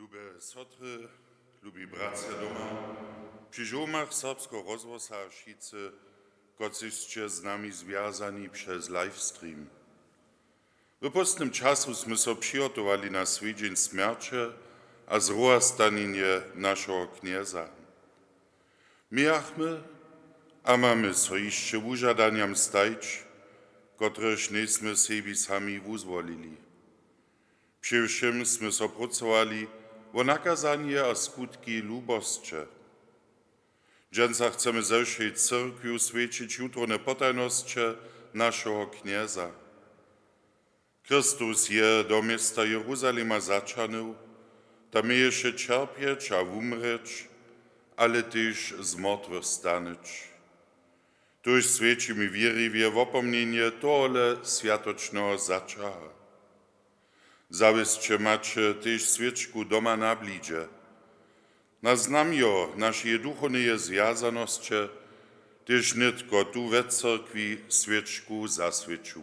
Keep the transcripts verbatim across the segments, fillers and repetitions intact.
Lube sotry, lubi bratřa doma, při žołmach Serbskeho rozhłosa a wšitcy, kotřiž sće z nami zwjazani přez livestream. W póstnym času smy so přihotowali na swjedźeń smjerće a zrowastanjenje našeho Knjeza. Mějachmy a mamy so hišće wužadanjam stajć, kotrež njejsmy sebi sami wuzwolili. Přewšěm smy so prócowali wo nakazanje a skutki lubosće. Dźensa chcemy ze wšej cyrkwju swjećić jutrowne potajnosće našeho Knjeza. Chrystus je do města Jeruzalema zaćahnył, tam měješe ćerpjeć a wumrěć, ale tež z mortwych stanyć. Tuž swjećimy wěriwje wopomnjenje tohole swjatočneho zaćaha. Zawěsće maće tež swěčku doma na blidźe. Na znamjo našeje duchowneje zwjazanosće tež nětko tu we cyrkwi swěčku zaswěću.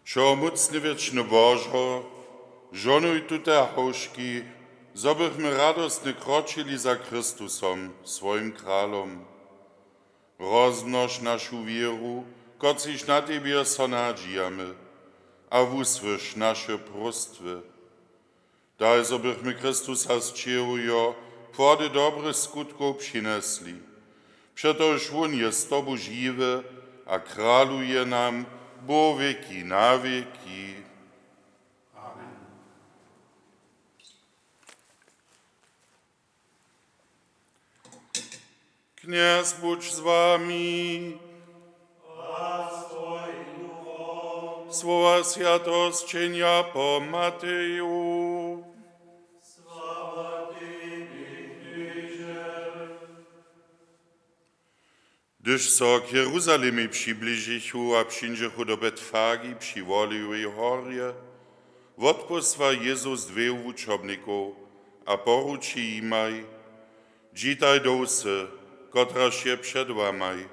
Wšehomócny wěčny Božo, žohnuj tute hałžki, zo bychmy radostnje kročili za Chrystusom, swojim kralom. Rozmnož našu wěru, kotřiž na tebje so nadźijamy, a wusłyš naše próstwy. Daj, zo bychmy Chrystusa sćěhujo płody dobrych skutkow přinjesli. Přetož wón je z tobu žiwy a kraluje nam wo wěki na wěki. Amen. Knjez budź z wami. A z twojim duchom. Słowa swjateho sćenja po Mateju. Sława tebi, Knježe. Hdyž so k Jeruzalemej přibližichu a přińdźechu do Betfagi při Wolejowej horje, wotpósła Jezus dweju wučobnikow a poruči jimaj: Dźitaj do wsy, kotraž je před wamaj.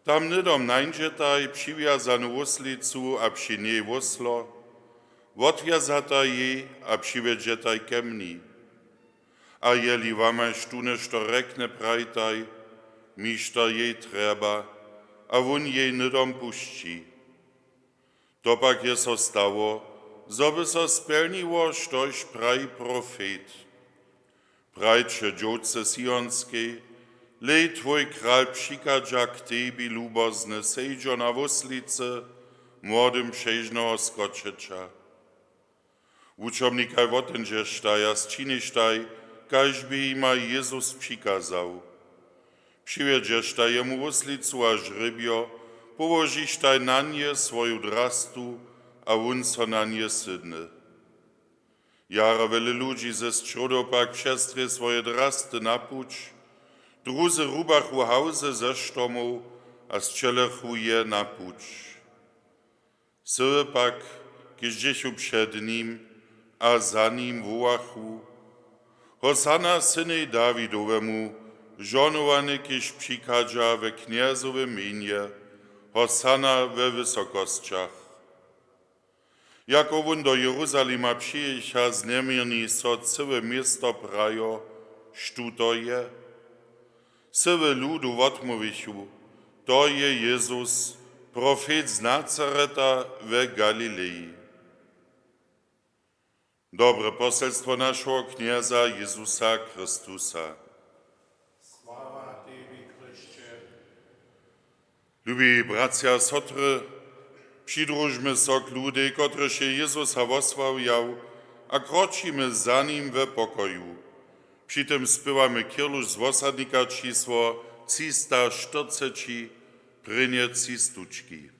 Tam hnydom nańdźetaj přiwjazanu wóslicu a při njej wóslo, wotwjazataj jej a přiwjedźetaj ke mni. A jeli wamaj štó něšto rjekny, prajtaj, mišto jej trjeba, a wón jej hnydom pušći. To pak je so stało, zo by so spjelniło, štož praji profet: Prajće dźowce Sionskej: Hlej, twój kral přichadźa k tebi lubozny, sedźo na wóslicy, młodym přežneho skočeća. Wučobnikaj woteńdźeštaj a sčiništaj, kaž bě jimaj Jezus přikazał. Přiwjedźeštaj jemu wóslicu a žrěbjo, połožištaj na nje swoju drastu a wón so na nje sydny. Jara wjele ludźi ze sćrodow pak přestrje swoje drasty na puć, druzy rubachu hałzy ze štomow a sćelechu je na puć. Syły pak, kiž dźěchu před nim a za nim, wołachu: „Hosanna synej Dawidowemu, žohnowany, kiž přichadźa we Knjezowym mjenje, Hosanna we wysokosćach.” Jako wón do Jeruzalema přijěcha, zněměni so cyłe město prajo: „Štó to je?” Syły ludu wotmołwichu: „To je Jezus, profet z Nazareta we Galileji.” Dobre poselstwo našeho Knjeza Jezusa Chrystusa. Sława tebi, Chrysće. Lubi bratřa a sotry, přidružmy so k ludej, kotryž je Jezusa wosławjał, a kročimy za nim we pokoju. Při tym spěwamy kěrluš z wosadnika čisło třista štyrceći, prěnje tři stučki.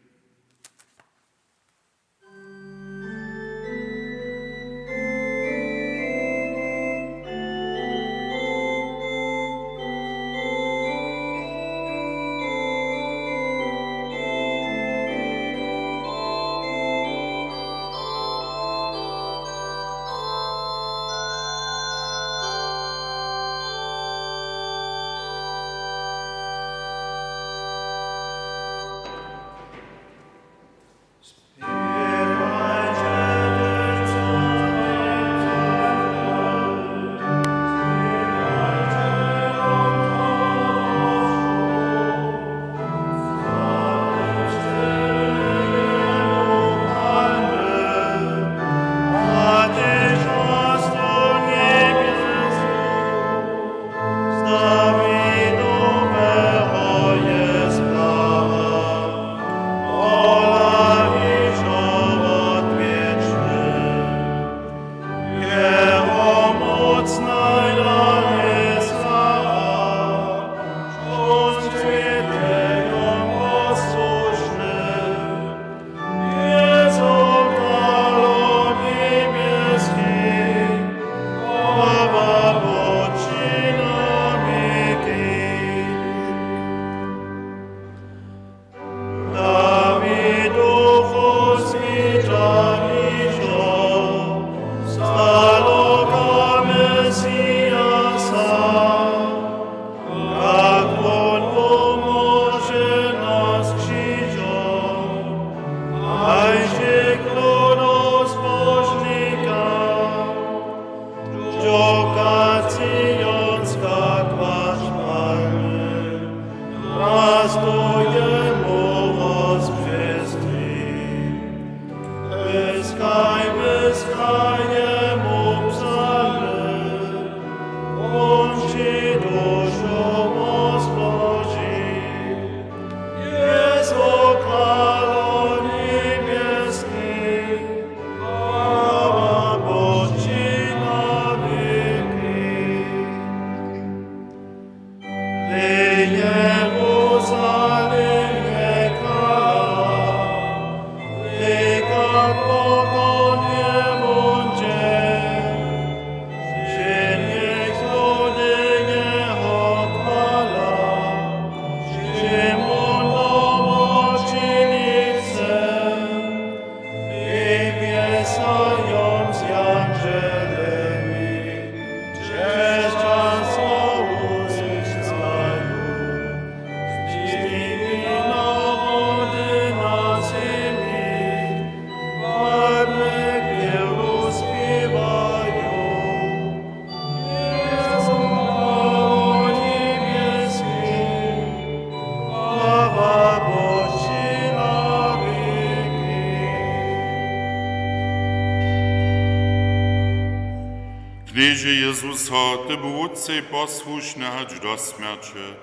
Knježe Jezuso, ty bu wótcej posłušny hač do smjerće.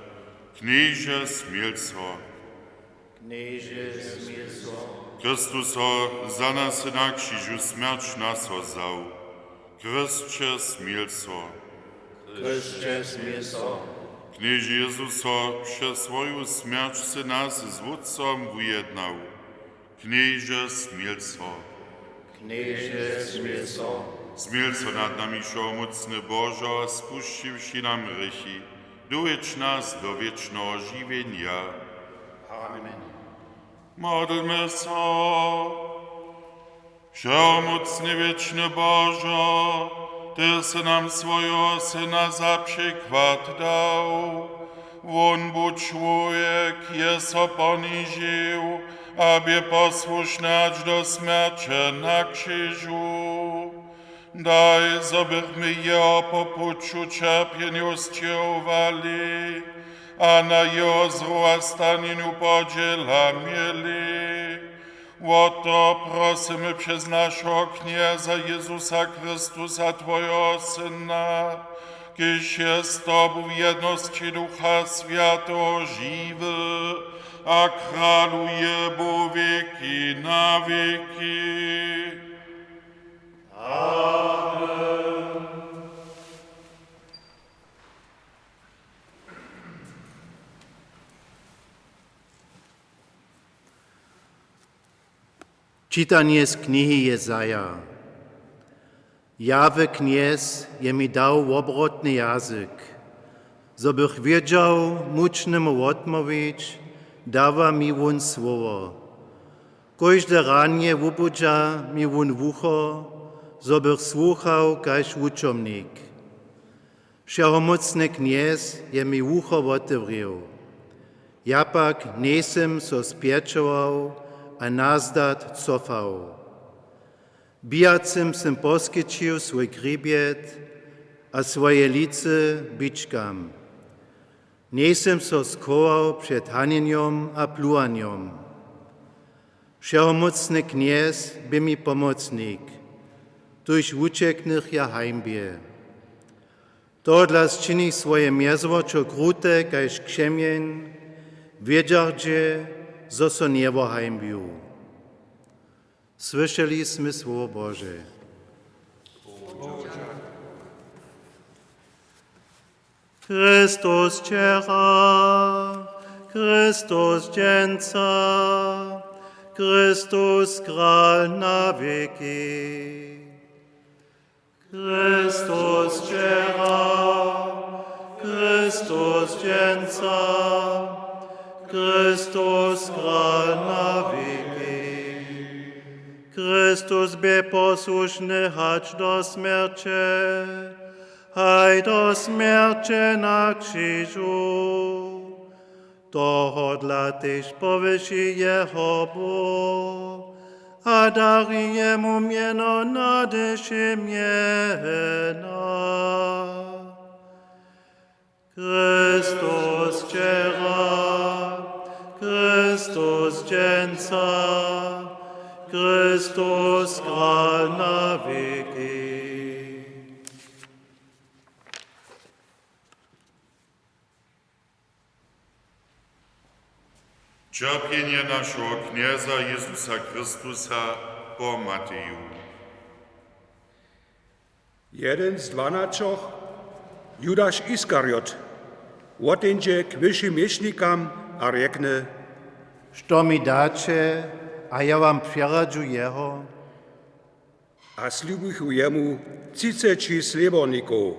Knježe, směl so. Knježe, směl so. Chrystuso, za nas sy na křižu smjerć na so wzał. Chrysće, směl so. Chrysće, směl so. Knježe Jezuso, přez swoju smjerć sy nas z Wótcom wujednał. Knježe, směl so. Knježe, směl so. Směl so nad nami, wšehomócny Božo, a spušćiwši nam hrěchi, dowjedź nas do wěčneho žiwjenja. Amen. Modlmy so. Wšehomócny wěčny Božo, ty sy nam swojeho Syna za přikład dał. Wón bu čłowjek, je so ponižił a bě posłušny hač do smjerće na křižu. Daj, zo bychmy jeho po puću ćerpjenjow sćěhowali a na jeho zrowastanjenju podźěla měli. Wo to prosymy přez našeho Knjeza Jezusa Chrystusa, twojeho Syna, kiž je z tobu w jednosći Ducha Swjateho žiwy a kraluje po wěki na wěki. Amen. Čitanje z knihi Jezaja. Jahwe Knjez je mi dał wobrotny jazyk, zo bych wědźał mučnemu wotmołwić, dawa mi wón słowo. Kóžde ranje wubudźa mi wón wucho, zo bych słuchał kaž wučomnik. Wšehomócny Knjez je mi wucho wotewrěł. Ja pak njejsym so spjećował a nazdat cofał. Bijacym sym poskećił swój gribjet a swoje licy bičkam. Njejsym so schował před hanjenjom a pluwanjom. Wšehomócny Knjez bě mi pomocnik, tuž wućeknych ja hańbje. Tohodla sčinich swoje mjezwočo krute kaž křemjeń, wědźardźe, zo so njewohańbju. Słyšeli smy słowo Bože. Chrystus wčera, Chrystus dźensa, Chrystus kral na wěki. Chrystus wčera, Chrystus dźensa, Chrystus kral na wěki. Chrystus bě posłušny hač do smjerće, haj do smjerće na křižu. Tohodla tež powyši jeho Bóh a dari jemu mjeno nad wšě mjena. Chrystus wčera, Chrystus dźensa, Chrystus kral na wěki. Ćerpjenje našeho Knjeza Jezusa Chrystusa po Mateju. Jeden z dwanaćoch, Judaš Iskariot, woteńdźe k wyšim měšnikam a rjekny: Što mi daće, a ja wam přeradźu jeho? A slibuchu jemu třiceći slěbornikow.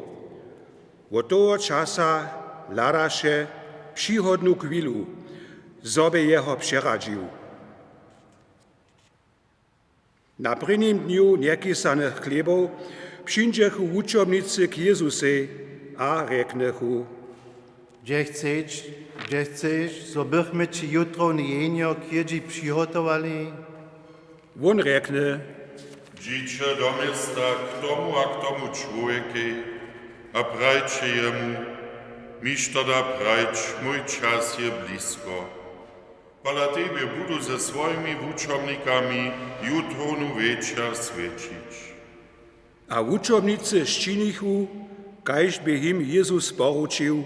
Wot toho časa hladaše přihodnu chwilu, zo by jeho přeradźił. Na prěnim dnju njekisanych chlěbow přińdźechu wučomnicy k Jezusej a rjeknychu: Hdźe chceš, hdźe chceš, zo bychmy ći jutrowne jehnjo k jědźi přihotowali? Wón rjekny: Dźiće do města k tomu a k tomu čłowjekej a prajće jemu: Mi što da prajć, mój čas je blisko. Pola tebi budu ze swojimi wučomnikami jutrownu wječer swjećić. A wučomnicy sčinichu, kaž bě jim Jezus poručił,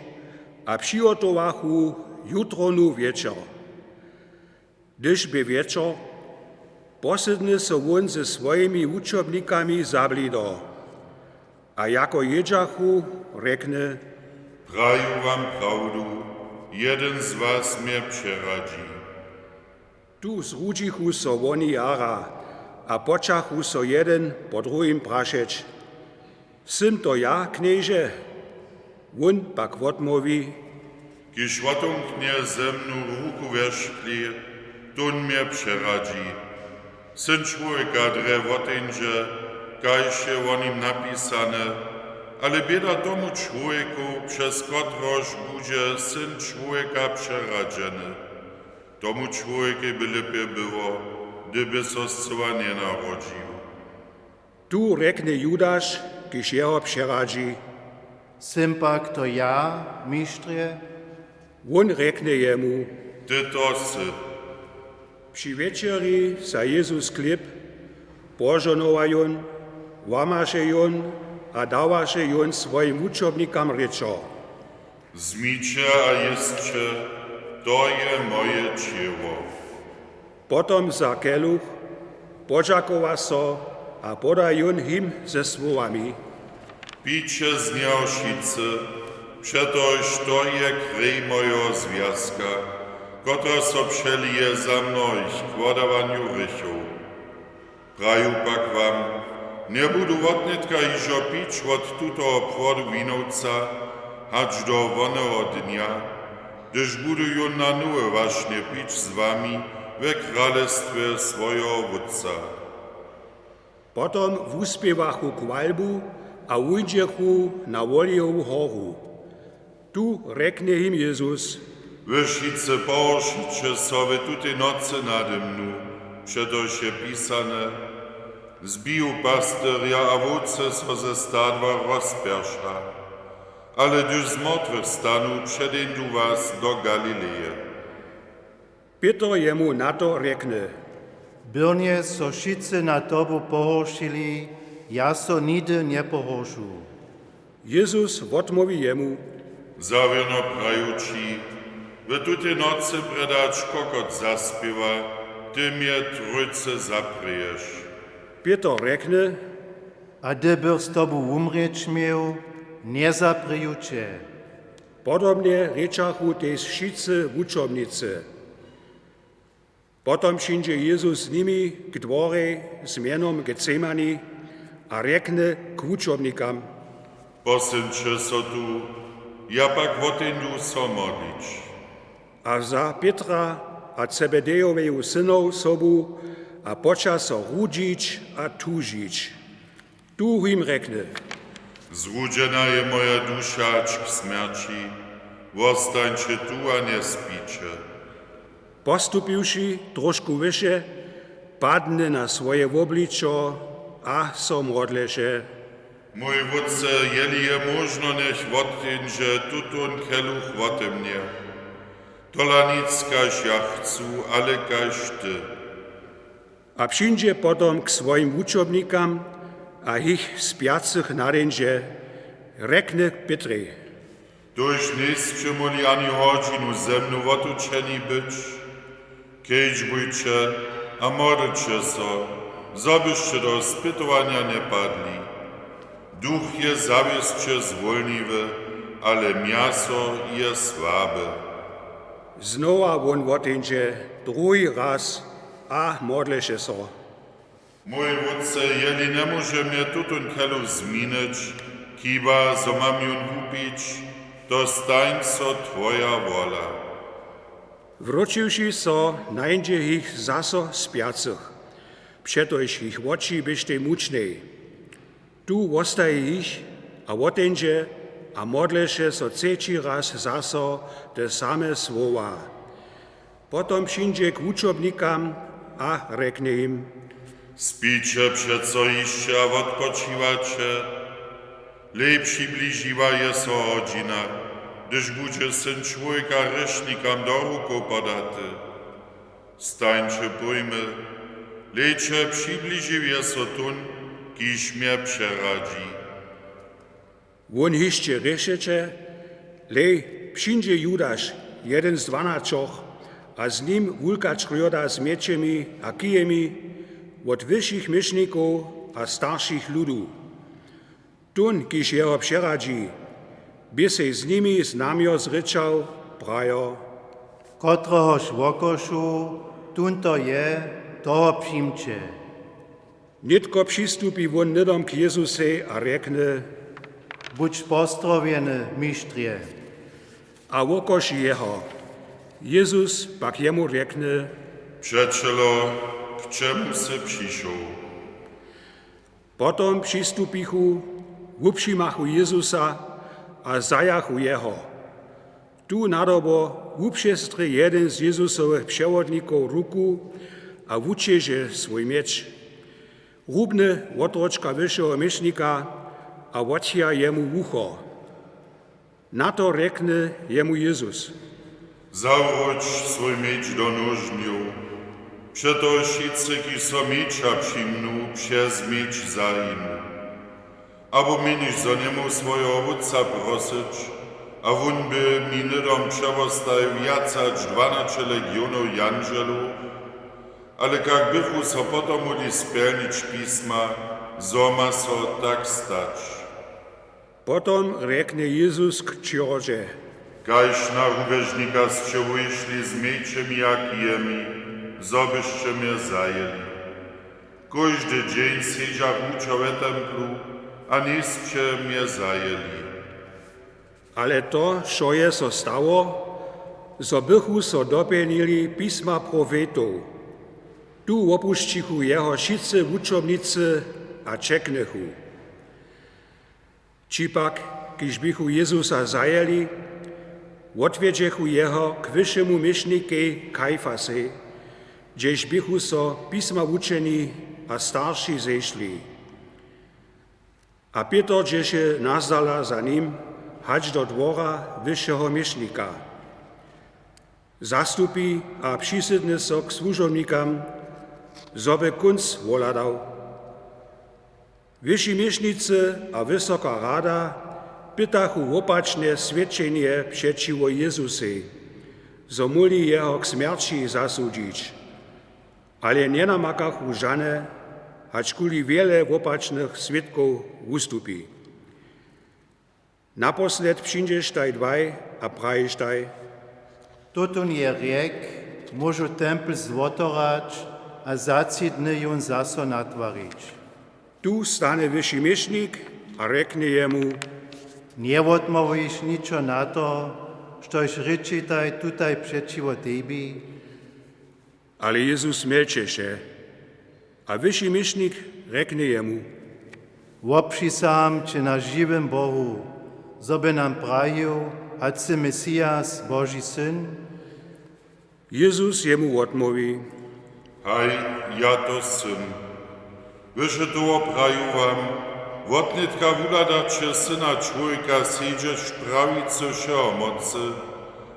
a přihotowachu jutrownu wječer. Hdyž bě wječor, posydny so wón ze swojimi wučomnikami za blido. A jako jědźachu, rjekny: Praju wam prawdu, jedyn z was mje přeradźi. Tu zrudźichu so woni jara a počachu so jedyn po druhim prašeć: Sym to ja, Knježe? Wón pak wotmołwi: Kiž wotomknje ze mnu ruku wjerškli, tón mje přeradźi. Syn čłowjeka drje woteńdźe, kaž je wo nim napisane, ale běda tomu čłowjekow, přez kotrehož budźe Syn čłowjeka přeradźeny. Tomu čłowjekej by lěpje było, hdyby so scyła njenarodźił. Tu rjekny Judaš, kiž jeho přeradźi: Sym pak to ja, mištrje? Wón rjekny jemu: Ty to sy. Při wječerji wza Jezus chlěb, požohnowa jón, łamaše jón a dawaše jón swojim wučobnikam rěčo: Wzmiće a jěsće, to je moje ćěło. Potom wza keluch, podźakowa so a poda jón jim ze słowami: Pijće z njeho wšitcy, přetož to je krej mojeho zwjazka, kotryž so přelije za mnohich k wodawanju hrěchow. Praju pak wam, njebudu wotnětka hižo pić wot tutoho płodu winowca, hač do woneho dnja, hdyž budu jón na nowe wašnje pić z wami we kralestwje swojeho Wótca. Potom wuspěwachu chwalbu a wuńdźechu na Wolijowu horu. Tu rjekny jim Jezus: Wy wšitcy pohoršiće so w tutej nocy nade mnu, přetož je pisane: Zbiju pastyrja a wowcy so ze stadła rozpjerša. Ale hdyž z mortwych stanu, předeńdu was do Galileje. Pětr jemu na to rjekny: Byrnje so wšitcy nad tobu pohoršili, ja so nihdy njepohoršu. Jezus wotmołwi jemu: Zawěrno praju ći, w tutej nocy prjedy hač kokot zaspěwa, ty mje trójce zaprěješ. Pětr rjekny: A hdyby z tobu wumrěć měł, njezaprěju će. Podobnje rěčachu tež wšitcy wučobnicy. Potom přińdźe Jezus z nimi k dworjej z mjenom Getsemani a rjekny k wučobnikam: Posyńće so tu, ja pak woteńdu so modlić. A wza Pětra a Zebedejoweju synow sobu a poča so rudźić a tužić. Tu jim rjekny: Zrudźena je moja duša hač k smjerći, wostańće tu a njespiće. Postupiwši tróšku wyše, padny na swoje wobličo a so modleše: Mój Wótče, jeli je móžno, njech woteńdźe tutón keluch wote mnje. Tola nic kaž ja chcu, ale kaž ty. A přińdźe potom k swojim wučobnikam a jich spjacych nadeńdźe, rjekny Pětrej: Hdyž njejsće móhli ani hodźinu ze mnu wotućeni być, kedźbujće a modlće so, zo byšće do spytowanja njepadli. Duch je zawěsće zwólniwy, ale mjaso je słabe. Znowa wón woteńdźe druhi raz a modleše so: Mój Wótče, jeli njemóže mnje tutón keluch zminyć, chiba zo mam jón wupić, to stań so twoja wola. Wróćiwši so, nańdźe jich zaso spjacych, přetož jich woči běštej mučnej. Tu wostaji jich a woteńdźe a modleše so třeći raz zaso te same słowa. Potom přińdźe k wučobnikam a rjeknje jim: Spiće přeco hišće a wotpočiwaće? Lej přibližiła je so hodźina, hdyž budźe Syn čłowjeka hrěšnikam do rukow podaty. Stańće, pójmy, lejće, přibližił je so tón, kiž mje přeradźi. Wón hišće rěšeće, lej, přińdźe Judaš, jedyn z dwanaćoch, a z nim wulka črjoda z mjećemi a kijemi wot wyšich měšnikow a staršich ludu. Tón, kiž jeho přeradźi, bě sej z nimi znamjo zrěčał, prajo: Kotrehož wokošu, tón to je, toho přimće. Nětko přistupi wón hnydom k Jezusej a rjekny: Budź pozdrowjeny, mištrje. A wokoši jeho. Jezus pak jemu rjekny: Přećelo, k čemu sy přišoł? Potom přistupichu, wupřimachu Jezusa a zajachu jeho. Tu nadobo wupřestrě jedyn z Jezusowych přewodnikow ruku a wućeže swój mječ. Rubny wotwróčka wyšeho měšnika a wotchija jemu wucho. Na to rjekny jemu Jezus: Zawróć swój mječ do nóžnjow, přetož wšitcy, kiž so mječa přimnu, přez mječ zahinu. Abo měniš, zo njemóhł swojeho wótca prosyć, a wón by mi hnydom přewostajił wjace hač dwanaće legionow jandźelow? Ale kak bychu so potom móhli spjelnić pisma, zo ma so tak stać? Potom rjekny Jezus k přirodźe: Kaž na rubježnika sće wójšli z mječemi a kijemi, zo byšće mje zajěli. Kóždy dźeń sedźach wučer we templu a njejsće mje zajěli. Ale to, wšo je so stało, zo bychu so dopjelnili pisma profetow. Tu wopušćichu jeho wšitcy wučobnicy a ćeknychu. Ći pak, kiž běchu Jezusa zajěli, wotwjedźechu jeho k wyšemu měšnikej Kajfasej, hdźež běchu so pismawučeni a starši zešli. A Pětr dźěše nazdala za nim hač do dwora wyšeho měšnika. Zastupi a přisydny so k słužobnikam, zo by kónc wohladał. Wyši měšnicy a wysoka rada pytachu wopačne swědčenje přećiwo Jezusej, zo móhli jeho k smjerći zasudźić. Ale njenamakachu žane, hačkuli wjele wopačnych swědkow wustupi. Naposled přińdźeštaj dwaj a prajištaj: Tutón je rjek, móžu templ zwotorać a za tři dny jón zaso natwarić. Tu stany wyši měšnik a rjekny jemu: Njewotmołwiš ničo na to, štož rěčitaj tutaj přećiwo tebi? Ale Jezus mjelčeše. A wyši měšnik rjekny jemu: Wopřisaham će na žiwym Bohu, zo by nam prajił, hač sy Mesias, Boži syn? Jezus jemu wotmołwi: Haj, ja to sym. Wyše toho praju wam, wotnětka wuhladaće Syna čłowjeka sedźeć w prawicy wšeho mocy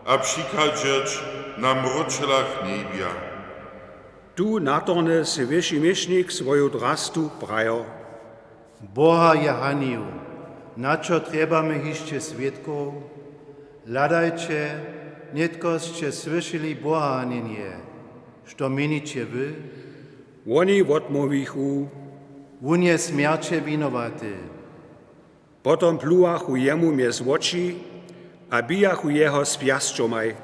a přichadźeć na mróčelach njebja. Tu natorhny sej wyši měšnik swoju drastu prajo: Boha je hanił, na čo trjebamy hišće swědkow? Hladajće, nětko sće słyšeli Boha hanjenje. Što měniće wy? Woni wotmołwichu: Wón je smjerće winowaty. Potom pluwachu jemu mjez woči a bijachu jeho z pjasćomaj.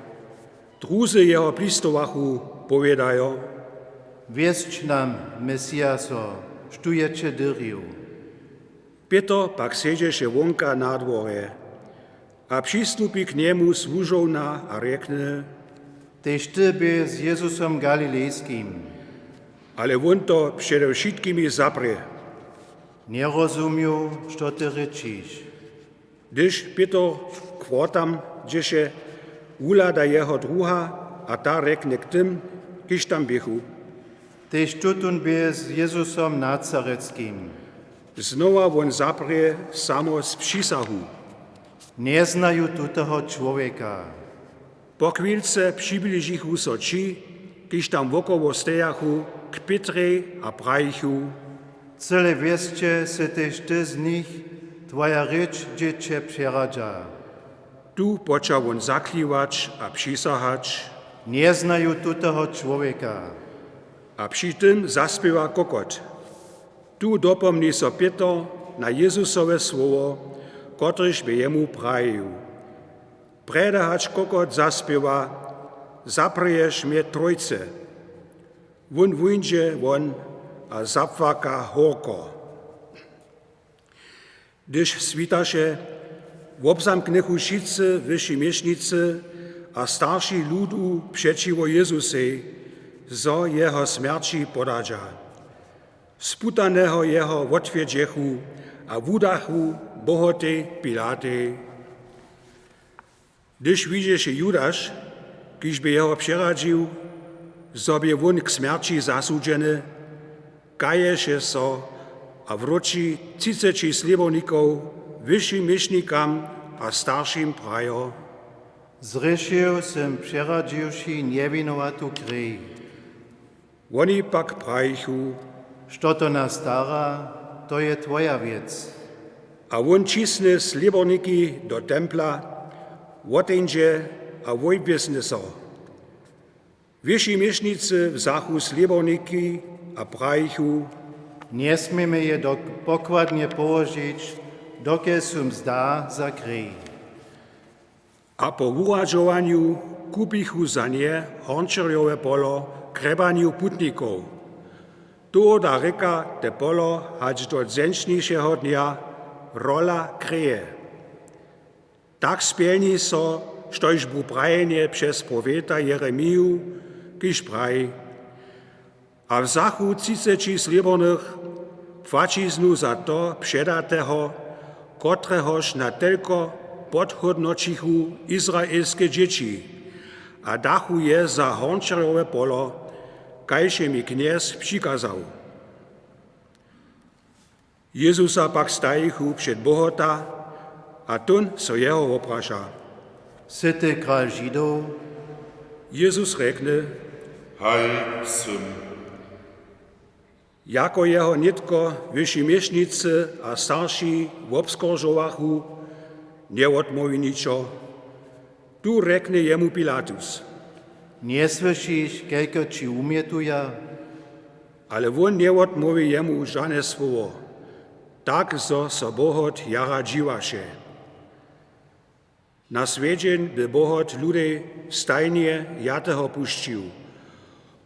Druzy jeho plistowachu, powědajo: Wěsć nam, Mesiaso, štó je će dyrił? Pětr pak sedźeše wonka na dworje. A přistupi k njemu słužowna a rjekny: Tež ty bě z Jezusom Galilejskim. Ale wón to přede wšitkimi zaprje: Njerozumju, što ty rěčiš. Hdyž Pětr k wrotam dźěše, wuhlada jeho druha a ta rjekny k tym, kiž tam běchu: Tež tutón bě z Jezusom Nazaretskim. Znowa wón zaprje samo z přisahu: Njeznaju tutoho čłowjeka. Po chwilce přibližichu so ći, kiž tam wokoło stejachu, k Pětrej a prajichu: Cyle wěsće sy tež ty z nich, twoja rěč dźě će přeradźa. Tu poča wón zakliwać a přisahać: Njeznaju tutoho čłowjeka. A při tym zaspěwa kokot. Tu dopomni so Pětr na Jezusowe słowo, kotrež bě jemu prajił: Prjedy hač kokot zaspěwa, zaprješ mje trójce. Wón wuńdźe won a zapłaka hórko. Hdyž switaše, wobzamknychu wšitcy wyši měšnicy a starši ludu přećiwo Jezusej, zo jeho smjerći podadźa. Sputaneho jeho wotwjedźechu a wudachu bohotej Pilatej. Hdyž widźeše Judaš, kiž bě jeho přeradźił, zo bě wón k smjerći zasudźeny, kaješe so a wróći třiceći slěbownikow wyšim měšnikam a staršim prajo: Zhrěšił sym, přeradźiwši njewinowatu krej. Woni pak prajichu: Što to nas stara, to je twoja wěc. A wón ćisny slěborniki do templa, woteńdźe a wobwěsny so. Wyši měšnicy wzachu slěborniki a prajichu: Njesměmy je dok-, pokładnje połožić, dokelž su mzda za krej. A po wuradźowanju kupichu za nje hornčerjowe polo k hrjebanju putnikow. Tohodla rěka te polo hač do dźensnišeho dnja: Rola kreje. Tak spjelni so, štož bu prajenje přez profeta Jeremiju, kiž praji: A wzachu třiceći slěbornych płaćiznu za to předateho, kotrehož na telko podhódnoćichu izraelske dźěći, a dachu je za hornčerjowe polo, kaž je mi knjez přikazał. Jezusa pak stajichu před bohota, a tón so jeho wopraša: Sy ty kral Židow? Jezus rjekny: Haj, sym. Jako jeho nětko wyši měšnicy a starši wobskoržowachu, njewotmołwi ničo. Tu rjekny jemu Pilatus: Njesłyšiš, kelko ći wumjetuja? Ale wón njewotmołwi jemu žane słowo, tak zo so bohot jara dźiwaše. Na swjedźeń by bohot ludej stajnje jateho pušćił,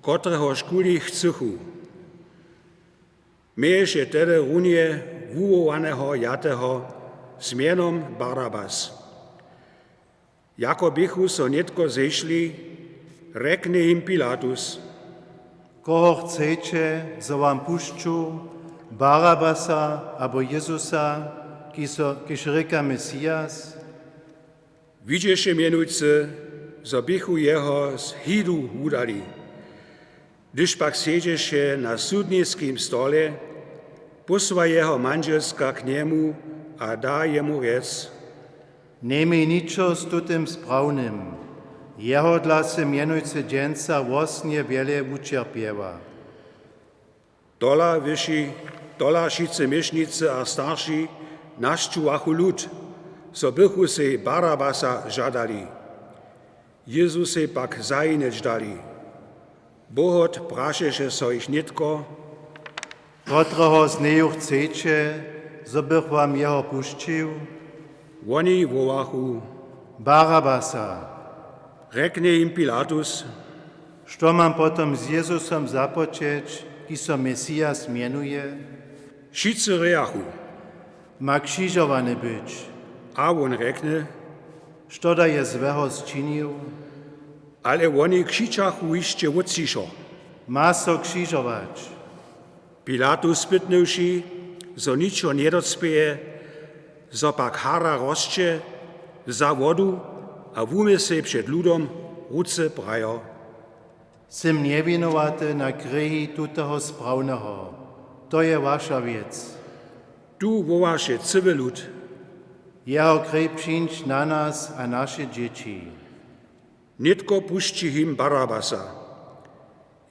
kotrehožkuli chcychu. Měješe tehdy runje wuwołaneho jateho z mjenom Barabas. Jako běchu so nětko zešli, rjekny jim Pilatus: Koho chceće, zo wam pušću, Barabasa abo Jezusa, kiž so, kiž rěka Mesias? Widźeše mjenujcy, zo běchu jeho z hidu wudali. Hdyž pak sedźeše na sudniskim stole, pósła jeho mandźelska k njemu a da jemu rjec: Njeměj ničo z tutym sprawnym. Jehodla sy mjenujcy dźensa włosnje wjele wućerpjeła. Tola wyši, tola wšitcy měšnicy a starši našćuwachu lud, zo bychu sej Barabasa žadali. Jezusej pak zajinić dali. Bohot prašeše so jich nětko: Kotreho z njeju chceće, zo bych wam jeho pušćił? Woni wołachu: Barabasa. Rjekny jim Pilatus: Što mam potom z Jezusom započeć, kiž so Mesias mjenuje? Wšitcy rěkachu: Ma křižowany być. A wón rjekny: Što da je złeho sčinił? Ale woni křičachu hišće wótřišo: Ma so křižować! Pilatus pytnywši, zo ničo njedocpěje, zo pak hara rosće, wza wodu a wumył sej před ludom ruce prajo: Sym njewinowaty na kreji tutoho sprawneho. To je waša wěc. Tu wołaše cyły lud: Jeho krej přińdź na nas a naše dźěći. Nětko pušći jim Barabasa.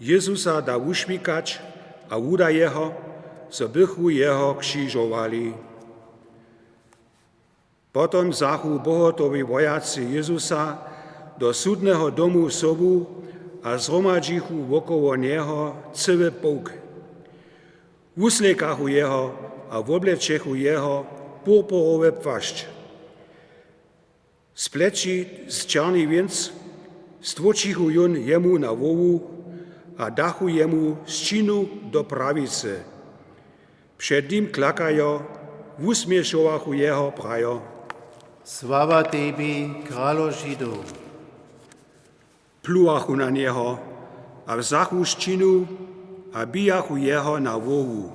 Jezusa da wušwikać a wuda jeho, zo bychu jeho křižowali. Potom wzachu bohotowi wojacy Jezusa do sudneho domu sobu a zhromadźichu wokoło njeho cyły połk. Wuslejkachu jeho a woblećechu jeho purpurowy płašć. Z pleći černi wěnc stłóčichu jón jemu na hłowu a dachu jemu sćinu do prawicy. Před nim klakajo, wusměšowachu jeho, prajo: Sława tebi, kralo Židow! Pluwachu na njeho A wzachu šćinu a bijachu jeho na hłowu.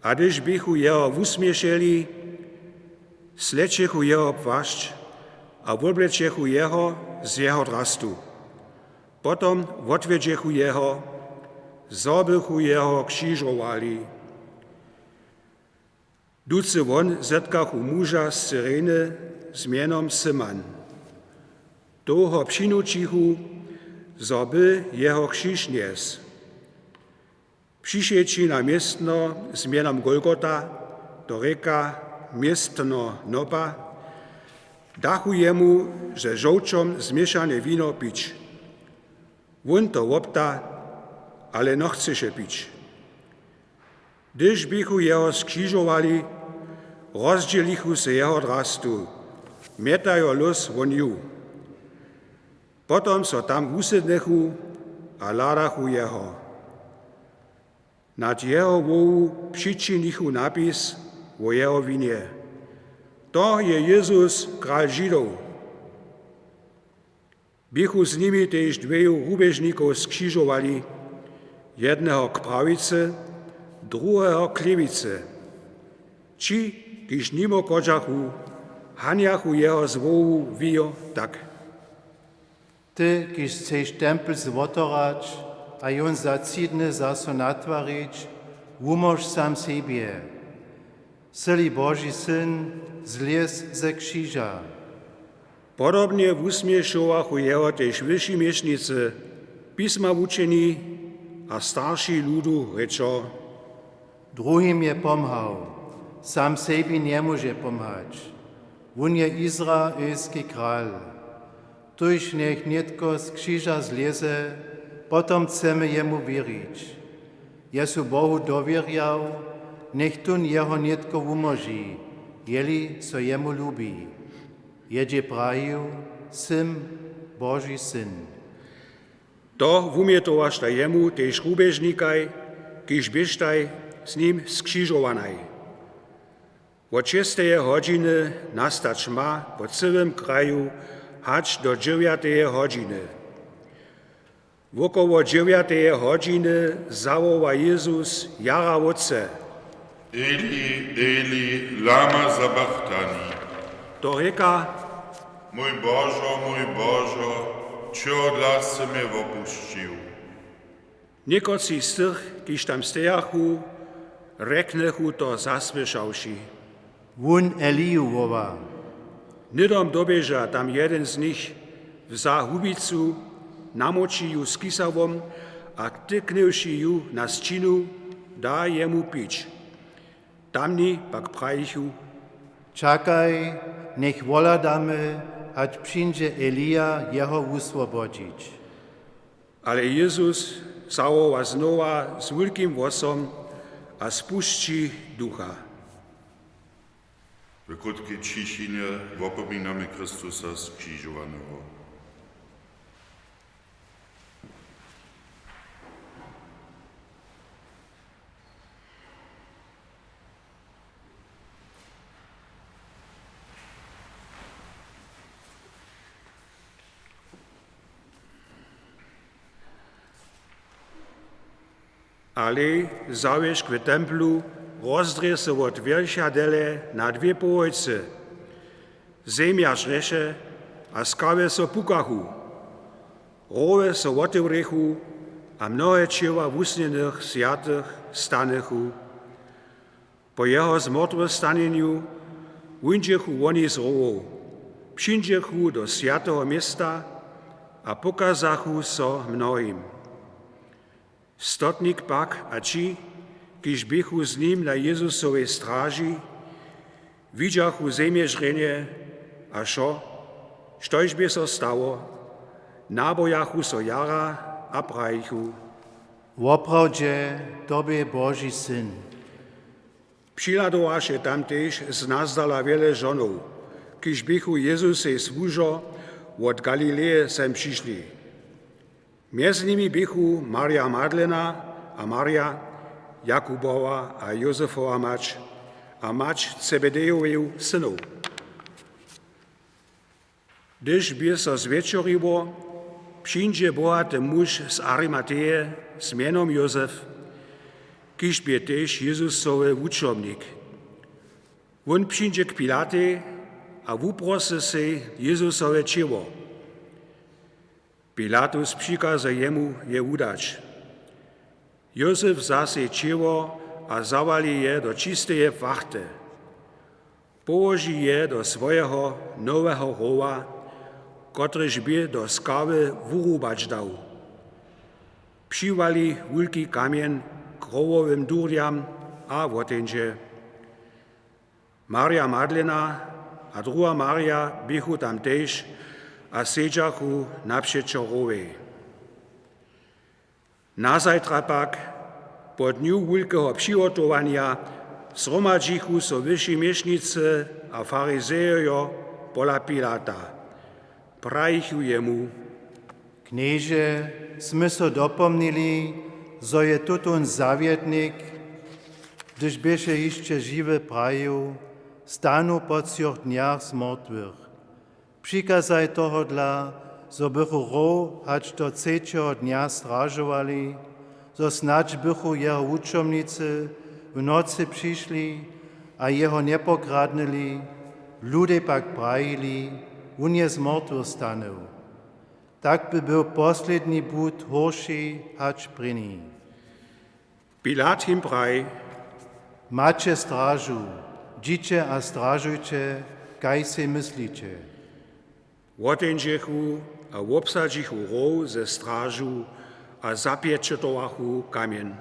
A hdyž běchu jeho wusměšeli, slećechu jeho płašć a woblećechu jeho z jeho drastu. Potom wotwjedźechu jeho, zo bychu jeho křižowali. Ducy won zetkachu muža z Cyreny z mjenom Syman. Tołho přinućichu, zo by jeho křiž njesł. Přišedći na městno z mjenom Golgota, to rěka, městno nopa, dachu jemu ze žołćom změšane wino pić. Wón to wopta, ale nochcyše pić. Hdyž běchu jeho skřižowali, rozdźělichu se jeho drastu, mjetajo lós won ju. Potom so tam wusydnechu a hladachu jeho. Nad jeho hłowu přičinichu napis wo jeho winje: „To je Jezus, kral Židow.“ Běchu z nimi tež dweju rubježnikow skřižowali, jedneho k prawicy, druheho k lěwicy. Ći, kiž nimo chodźachu, hanjachu jeho z hłowu wijo tak: „Ty, kiž chceš templ złotorać a jón za tři dny zaso natwarić, wumóž sam sebje. Sy-li Boži syn, zlěz ze křiža.“ Podobnje wusměšowachu jeho tež wyši měšnicy, pisma wučeni a starši ludu, rěčo: „Druhim je pomhał, sam sebi njemóže pomhać. Wón je izraelski kral. Tuž njech nětko z křiža zlěze, potom chcemy jemu wěrić. Je su Bohu dowěrjał, njech tón jeho nětko wumóži, jeli so jemu lubi.“ Jědźe prajił: „Sym Boži syn.“ To wumjetowaštaj jemu tež rubježnikaj, kiž běštaj z nim skřižowanaj. Wot šesteje hodźiny nastać ma po cyłym kraju hač do dźewjateje hodźiny. Wokoło dźewjateje hodźiny zawoła Jezus jara wótře: „Eli, Eli, lama sabachtani?“ To rěka: „Mój Božo, mój Božo, čehodla sy mje wopušćił?“ Někotři z tych, kiž tam stejachu, rjeknychu to zasłyšawši: „Wón Eliju woła.“ Hnydom doběža tam jedyn z nich, wza hubicu, namoči ju z kisałom a tyknywši ju na sćinu, da jemu pić. Tamni pak prajichu: „Čakaj, njech wohladamy, hač přińdźe Elija jeho wuswobodźić.“ Ale Jezus zawoła znowa z wulkim hłosom a spušći ducha. W krótkej ćišinje wopominamy Chrystusa skřižowaneho. Ale zawěšk w templu rozdrě so wot wjercha dele na dwě połojcy. Zemja žrješe a skałe so pukachu. Rowy so wotewrěchu a mnohe ćěła wusnjenych swjatych stanychu. Po jeho zmortwychstanjenju wuńdźechu woni z rowow, přińdźechu do swjateho města a pokazachu so mnohim. Stotnik pak a ći, kiž běchu z nim na Jezusowej straži, widźachu zemježrjenje a wšo, štož bě so stało, nabojachu so jara a prajichu: „Woprawdźe, to bě Boži syn.“ Přihladowaše tam tež znazdala wjele žonow, kiž běchu Jezusej słužo wot Galileje sem přišli. Mjez nimi běchu Marja Magdalena a Marja, Jakubowa a Józefowa mać, a mać Zebedejoweju synow. Hdyž bě so zwječoriło, Přińdźe bohaty muž z Arimateje z mjenom Józef, kiž bě tež Jezusowy wučomnik. Wón přińdźe k Pilatej a wuprosy sej Jezusowe ćěło. Pilatus přikaza jemu je wudać. Józef wza sej ćěło a zawali je do čisteje płachty. Połoži je do swojeho noweho rowa, kotryž bě do skały wurubać dał. Přiwali wulki kamjeń k rowowym durjam a woteńdźe. Marja Madlena a druha Marja běchu tam tež a sedźachu napřećo rowej. Nazajtra pak, po dnju wulkeho přihotowanja, zhromadźichu so wyši měšnicy a farizejojo pola Pilata. Prajichu jemu: Knježe, smy so dopomnili, zo je tutón zawjetnik, hdyž běše hišće žiwy, prajił: „Stanu po třoch dnjach z mortwych.“ Přikazaj tohodla, zo bychu row hač do třećeho dnja stražowali, zo snadź bychu jeho wučomnicy w nocy přišli a jeho njepokradnyli, ludej pak prajili: „Wón je z mortwych stanył.“ Tak by był posledni but hórši hač prěni. Pilat jim praji: „Maće stražu, dźiće a stražujće, kaž sej mysliće.“ Woteńdźechu a wobsadźichu row ze stražu a zapječetowachu kamjeń.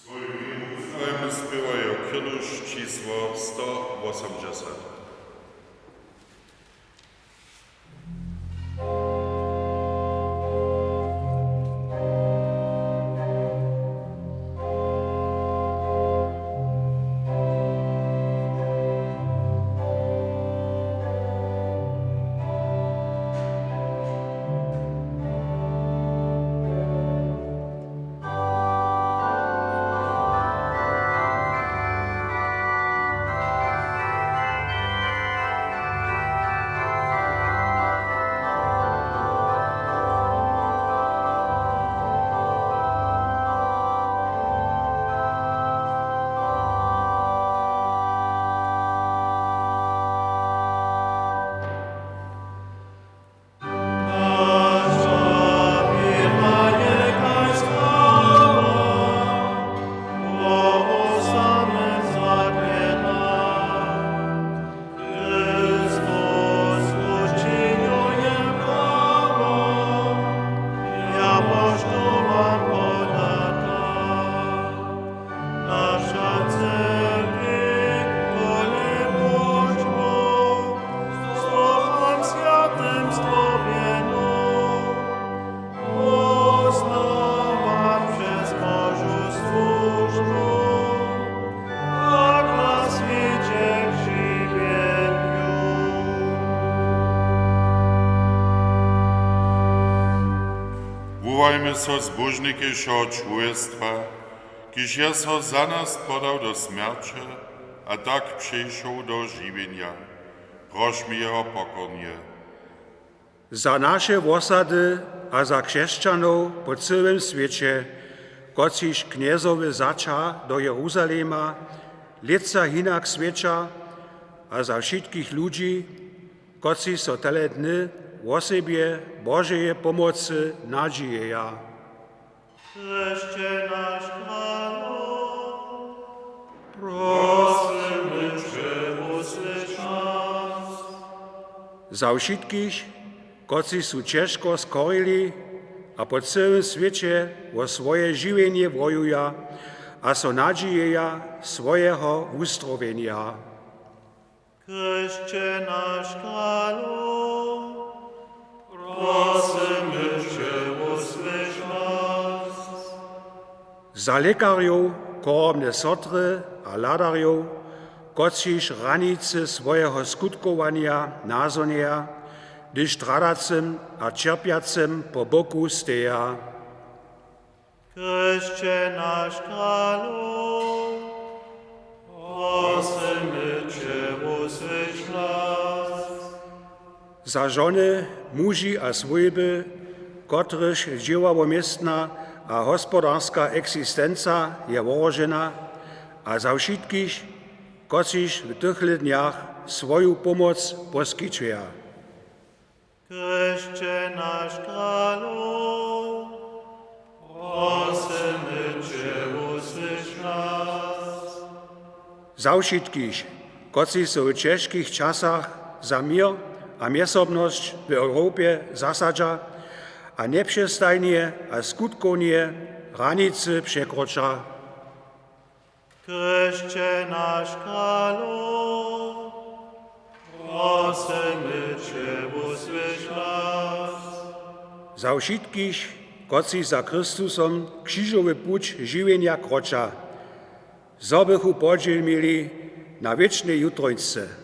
Swoju wěru wuznajemy, spěwajo Kyrduš, čisło sto wosomdźesat. Chwalmy so, zbóžnikej wšeho čłowjestwa, kiž je so za nas podał do smjerće a tak přešoł do žiwjenja. Prošmy jeho pokornje. Za naše wosady a za křesćanow po cyłym swěće, kotřiž Knjezowy zača do Jeruzalema, lětsa hinak swěća, a za wšitkich ludźi, kotřiž so tele dny wosebje Božeje pomocy nadźijeja. Chryšće naš Kralo, prosymy će, wusłyš nas. Za wšitkich, kotřiž su ćežko skorili a po cyłym swěće wo swoje žiwjenje wojuja a so nadźijeja swojeho wustrowjenja. Chryšće naš Kralo, prosymy će, wusłyš nas. Za lěkarjow, chorobne sotry a hladarjow, kotřiž hranicy swojeho skutkowanja nazhonjeja, hdyž stradacym a ćerpjacym po boku steja. Chryšće naš Kralo, prosymy će, wusłyš nas. Za žony, muži a swójby, kotrychž dźěławoměstna a hospodarska eksistenca je wohrožena, a za wšitkich, kotřiž w tych lědnjach swoju pomoc poskićuja. Chryšće naš Kralo, prosymy će, wusłyš nas. Za wšitkich, kotřiž so w ćežkich časach za měr a mjezsobnosć w Europje zasadźa a njepřestajnje a skutkownje hranicy překroča. Chryšće naš Kralo, prosymy će, wusłyš nas. Za wšitkich, kotřiž za Chrystusom křižowy puć žiwjenja kroča, zo bychu podźěl měli na wěčnej jutrońsce.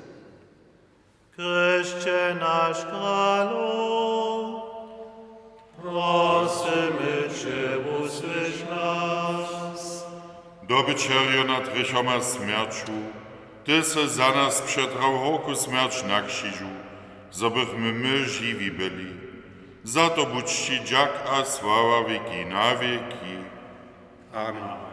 Chryšće naš Kralo, prosymy će, wusłyš nas. Dobyćerjo nad hrěchom a smjerću, ty sy za nas přetrał horku smjerć na křižu, zo bychmy my žiwi byli. Za to budź ći dźak a sława wěki na wěki. Amen.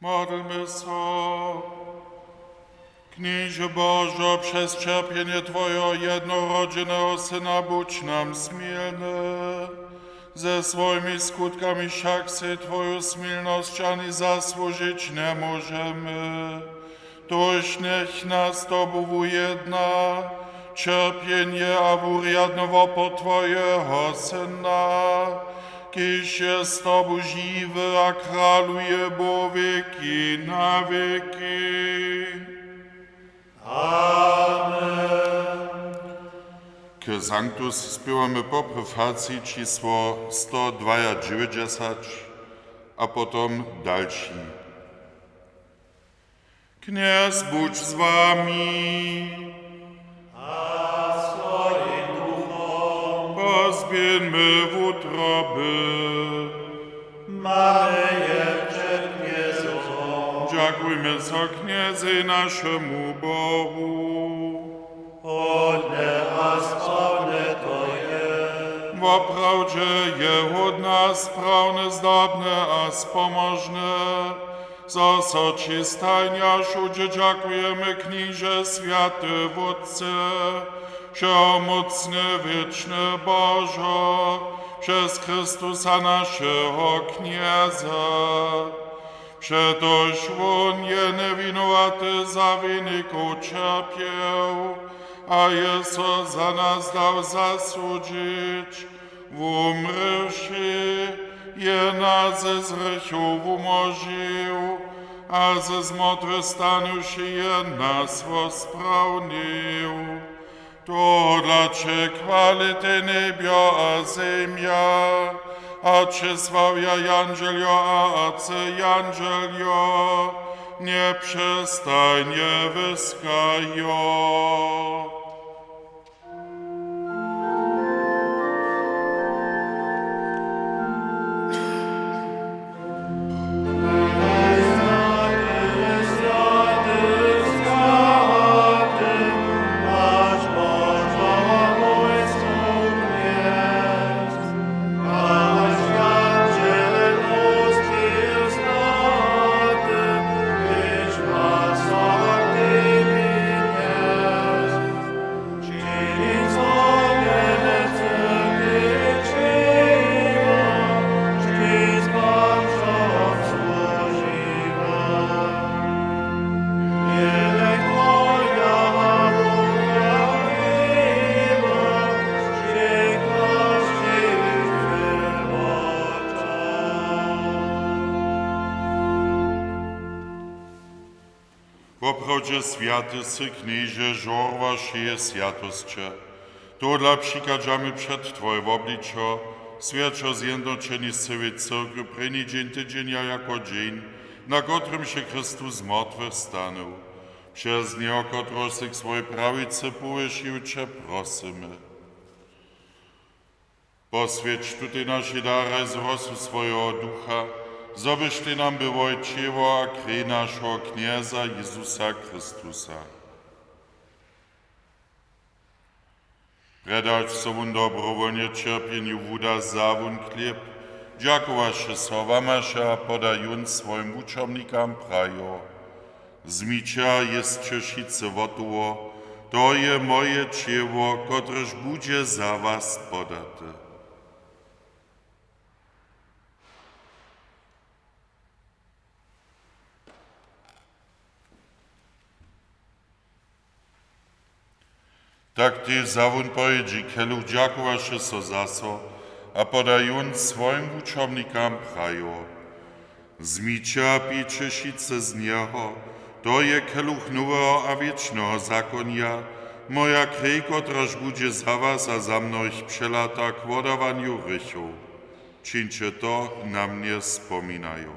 Modlmy so. Knježe Božo, přez ćerpjenje Twojeho jednorodźeneho Syna budź nam smilny. Ze swojimi skutkami wšak sej Twoju smilnosć ani zasłužić njemóžemy. Tuž njech nas z Tobu wujedna ćerpjenje a wurjadny wopor Twojeho Syna, Kiž je z tobu žiwy a kraluje po wěki na wěki. Amen. K Sanctus spěwamy poprw Facij čisło sto dwajadźewjećdźesat a potom dalši. Knjez budź z wami. A z twojim duchom. Pozběhńmy wutroby. Mamy je před Knjezom. Dźakujmy so Knjezej, našemu Bohu. Hódne a sprawne to je. Woprawdźe je hódne a sprawne, zdobne a spomožne, zo so ći stajnje a wšudźe dźakujemy, Knježe, swjaty Wótče, wšehomócny, wěčny Božo, přez Chrystusa, našeho Knjeza. Přetož wón je njewinowaty za winikow ćerpjeł a je so za nas dał zasudźić, wumrěwši, je nas z hrěchow wumóžił a z mortwych stanywši je nas wosprawnił. Tohodla će chwalitej njebjo a zemja, a će sławja jandźeljo a arcjandźeljo, njepřestajnje wyskajo. Woprawdźe swjaty sy, Knježe, žórła wšeje swjatosće. Tohodla přichadźamy před twoje wobličo, swjećo zjednoćeni z cyłej cyrkwju prěni dźeń tydźenja jako dźeń, na kotrymž je Chrystus z mortwych stanył. Přez njeho, kotrehož sy k swojej prawicy powyšił, će prosymy: Poswjeć tutej našej daraj z rosu swojeho Ducha, zo byštej nam byłoj ćěło a krej našeho Knjeza Jezusa Chrystusa. Prjedy hač so wón dobrowolnje ćerpjenju wuda, wza wón chlěb, dźakowaše so, łamaše a poda jón swojim wučomnikam, prajo: Wzmiće a jěsće wšitcy wotoło, to je moje ćěło, kotrež budźe za was podate. Tak tež wza wón po jědźi keluch, dźakowaše so zaso a poda jón swojim wučomnikam, prajo: Wzmiće a pijće wšitcy z njeho, to je keluch noweho a wěčneho zakonja, moja krej, kotraž budźe za was a za mnohich přelata k wodawanju hrěchow. Čińće to na mnje spominajo.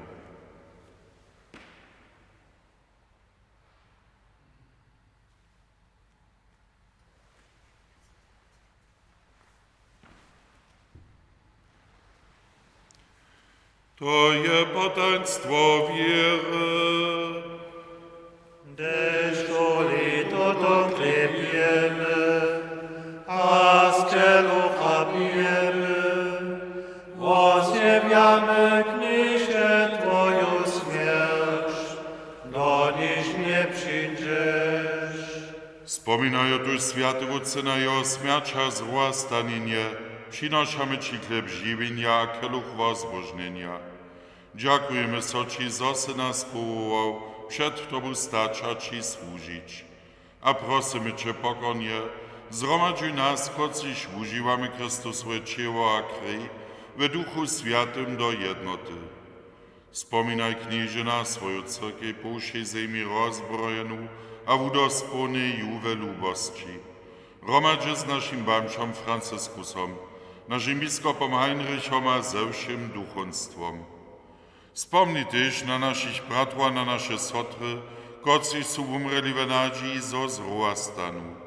To je potajnstwo wěry. Hdyž tuli tutón chlěb jěmy a z kelucha pijemy, wozjewjamy, Knježe, twoju smjerć, doniž njepřińdźeš. Spominajo tuž, swjaty Wótče, na jeho smjerć a zrowastanjenje, přinošamy ći chlěb žiwjenja a keluch wozbóžnjenja. Dźakujemy so ći, zo sy nas powołał před tobu stać a ći słužić. A prosymy će pokornje: Zhromadźuj nas, kotřiž wužiwamy Chrystusowe ćěło a krej, W Duchu Swjatym do jednoty. Spominaj, Knježe, na swoju cyrkej po wšej zemi rozbrojenu a wudospołnjej ju we lubosći. Hromadźe z našim bamžom Franciskusom, našim biskopom Heinrichom a ze wšěm duchowstwom. Spomni tež na našich bratrow a na naše sotry, kotřiž su wumrěli w nadźiji, zo z rowa stanu.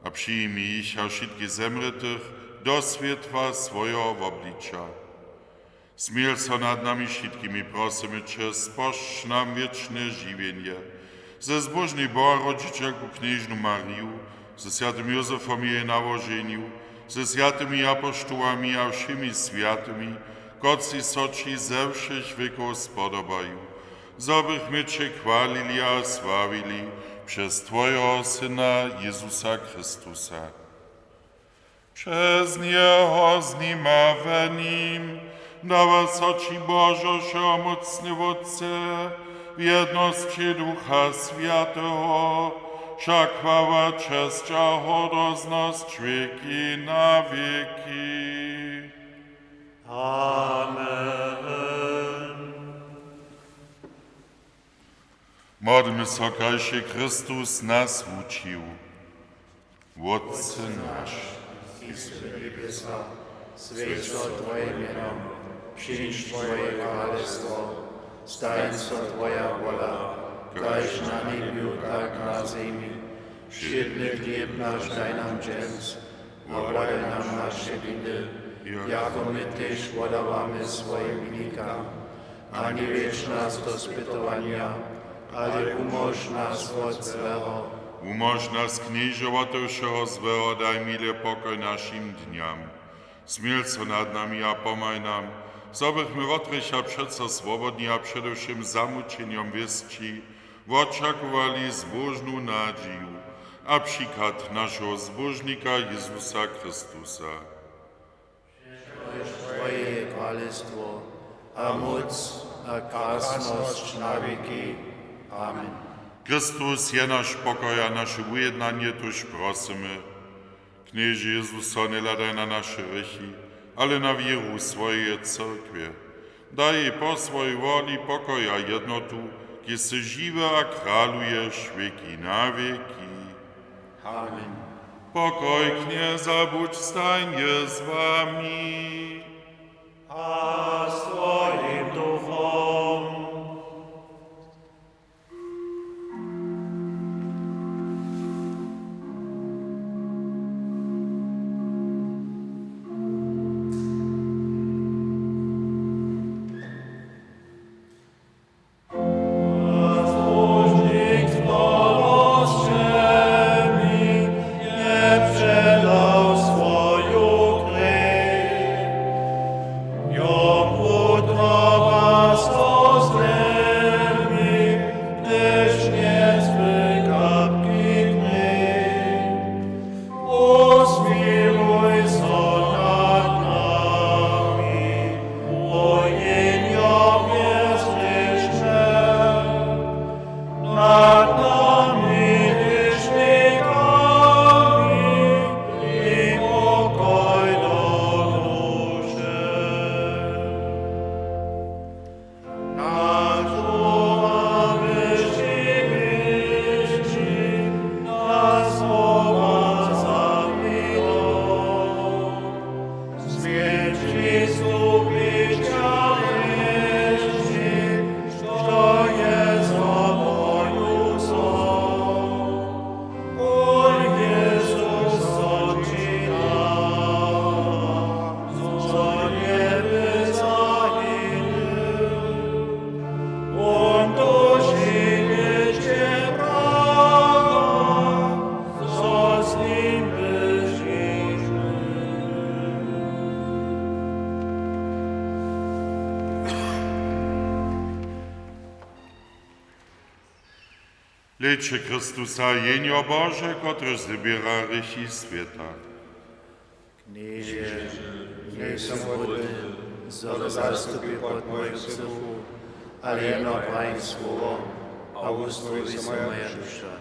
A přijmi jich a wšitkich zemrětych do swětła swojeho wobliča. Smil so nad nami wšitkimi, prosymy će, spožč nam wěčne žiwjenje ze zbóžnej Bohorodźićelku knježnu Mariju, ze swjatym Józefom w jeje nałoženju, ze swjatymi apoštołami a wšěmi swjatymi, kotřiž so ći ze wšěch wěkow spodobaju, zo bychmy će chwalili a sławili přez twojeho Syna Jezusa Chrystusa. Přez njeho, z nim a w nim dawa so ći, Božo, wšehomócny Wótče, w jednosći Ducha Swjateho, wša chwała, česć a hordoznosć wěki na wěki. Amen. Modlmy so, kaž je Chrystus nas wučił. Wótče naš, kiž sy w njebjesach, swjeć so twoje mjeno, přińdź twoje kralestwo, stań so twoja wola, kaž na njebju, tak na zemi. Wšědny chlěb naš daj nam dźens, a wodaj nam naše winy, jako my tež wodawamy swojim winikam. A njewjedź nas do spytowanja, ale wumóž nas wot złeho. Wumóž nas, Knježe, wot wšeho złeho, daj miłe pokoj našim dnjam. Smil so nad nami a pomhaj nam, zo bychmy wot hrěcha přeco swobodni a přede wšěm zamućenjom wěsći wočakowali zbóžnu nadźiju a přichad našeho Zbóžnika Jezusa Chrystusa. Twoje je kralestwo a móc a krasnosć na wěki. Amen. Chrystus je naš pokoj a naše wujednanje, tuž prosymy. Knježe Jezus, so njehladaj na naše hrěchi, ale na wěru swojeje cyrkwje. Daj jej po swojej woli pokoj a jednotu, kiž sy žiwy a kraluješ wěki na wěki. Amen. Pokoj Knjeza budź stajnje z wami. A z twojim duchom. Pozmiłuj so nad nami, Wuheń njebjesny, nad nami hrěšnikami i pokoj do duše. Hlejće Chrystusa, Jehnjo Bože, kotrež zběra hrěchi swěta. Knježe, njejsym hódny, zo zastupiš pod moju střechu, ale jeno prań słowo a wustroji so moja duša.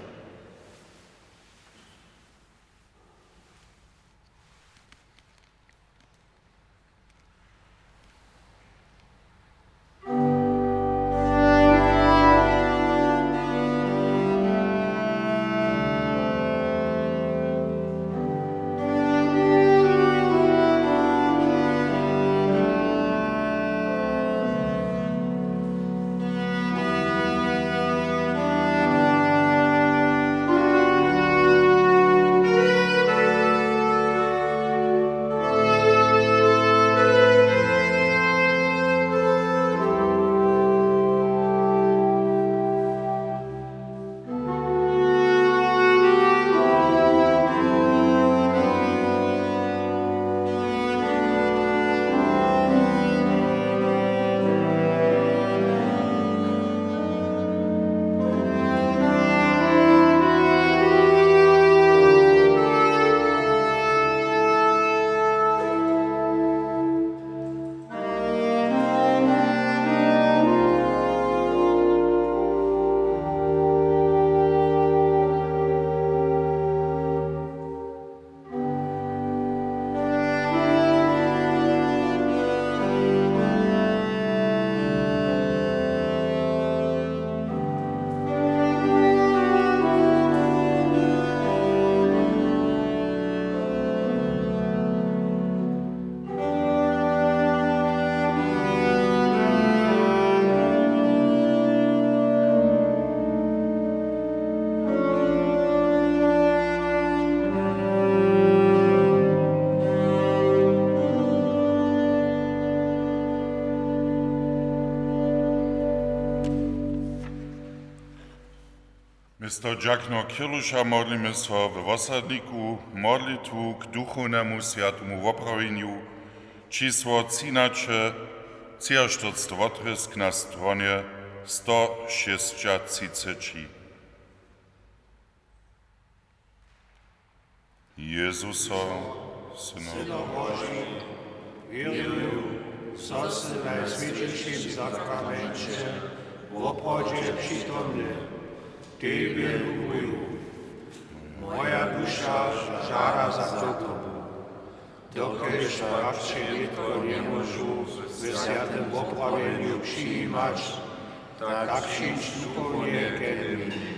Město dźakno Kirluša modlimy so we wosadniku modlitwu k duchownemu swjatemu woprawjenju, čisło třinaće, třiaštyrcety wotrězk na stronje sto šěsćatřiceći. Jezuso, Syno Boži, wěruju, zo sy w Najswjećišim sakramenće woprawdźe přitomny, tebje lubuju. Moja duša žada za tobu, dokelž pak će nětko njemóžu we swjatym woprawjenju přijimać, tak přińdź duchownje ke mni,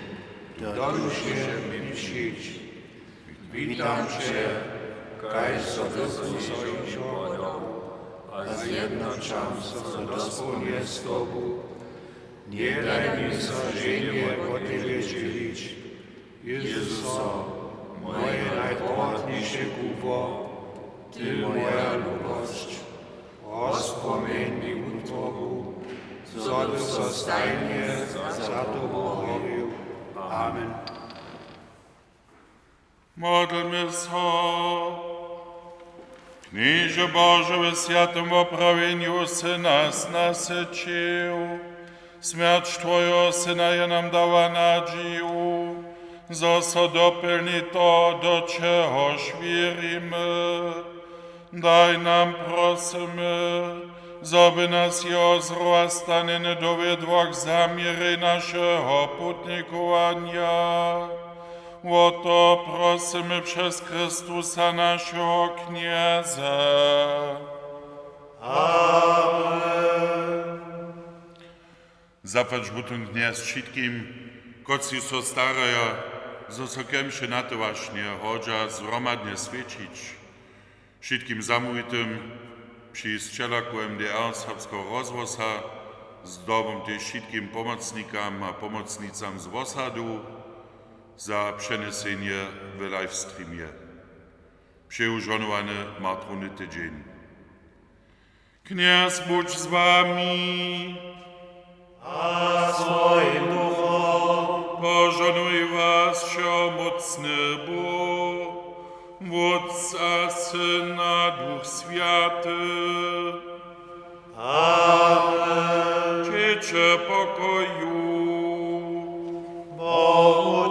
do duše mi přińdź. Witam će, kaž so dyrbju so již podał, a zjednoćam so dospołnje z tobu. Njedaj mi so ženje wot tebje dźělić. Jezuso, moje najpowotniše kubło, ty moja lubosć. Rozpomjeń mi wutrobu, zo by so stajnje za tobu horił. Amen. Modlmy so. Knježe Bože, we swjatym woprawjenju sy nas nasyćił. Smjerć twojeho Syna je nam dała nadźiju, zo so dopjelni to, do čehož wěrimy. Daj nam, prosymy, zo by nas jeho zrowastanjenje dowjedło k zaměrjej našeho putnikowanja. Wo to prosymy přez Chrystusa, našeho Knjeza. Amen. Zapłać Bóh tón knjez wšitkim, kotřiž so staraja, zo so kemše na te wašnje hodźa zhromadnje swjećić. Wšitkim zamołwitym při sćelakowym D R Serbskeho rozhłosa, zdobom tež wšitkim pomocnikam a pomocnicam z wosadu za přenjesenje w livestreamje. Přeju žohnowany martruny tydźeń. Knjez budź z wami. A z twojim duchom. Požohnuj was wšehomócny Bóh, Wótc a Syn a Duch Swjaty. Amen. Dźěće w pokoju. Bohu